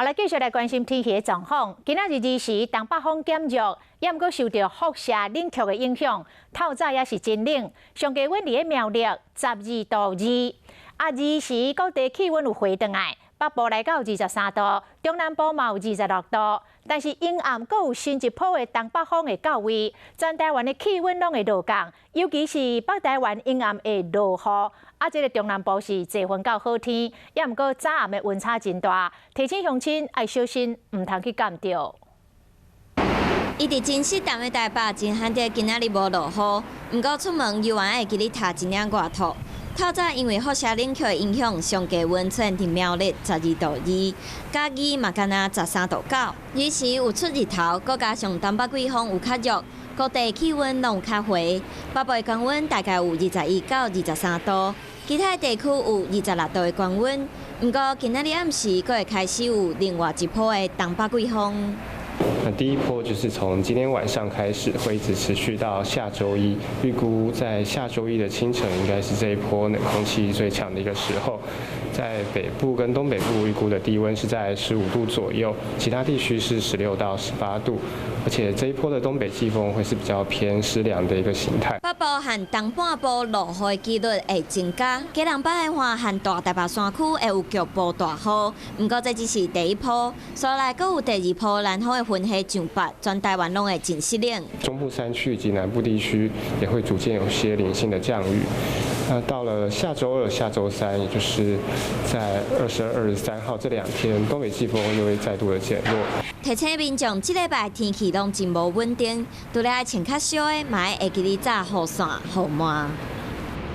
好來繼續來關心天氣的狀況。今仔日二時，東北風減弱，也毋過受著輻射冷卻的影響，透早也是真冷。上低溫佇咧苗栗12度2，啊，二時各地氣溫有回轉來，北部來到23度，中南部嘛有26度。但是陰暗閣有新一波的東北風會到位，全台灣的氣溫攏會落降，尤其是北台灣陰暗會落雨。啊，這個中南部是濟雲到好天，也毋過早暗的溫差真大，提醒鄉親愛小心，毋通去感著。伊佇真濕淡的台北，真罕得今仔日無落雨，毋過出門猶原愛記得提一領外套。透早因為輻射冷卻的影響，上低溫出現佇苗栗12度2，嘉義嘛敢若13度9。爾時有出日頭，閣加上東北季風有較弱，各地氣溫攏有較回。北部的高溫大概有21到23度，其他地區有26度的高溫。毋過今仔日暗時，閣會開始有另外一波的東北季風。那第一波就是從今天晚上開始，會一直持續到下週一。預估在下週一的清晨，應該是這一波冷空氣最強的一個時候。在北部跟東北部預估的低溫是在15度左右，其他地區是16到18度。而且這一波的東北季風會是比較偏濕涼的一個形態。北部和東半部落雨的幾率會增加，基隆北海岸和大台北山區會有局部大雨。毋過這只是第一波，紲來閣有第二波南風的雲系上北，全台灣攏會真濕冷。中部山區及南部地區也會逐漸有些零星的降雨。那到了下週二、下週三，也就是在22、23號這兩天，東北季風又會再度的減弱。提醒民眾，這禮拜天氣攏真無穩定，除了愛穿較少的，嘛愛會記得紮雨傘、雨帽。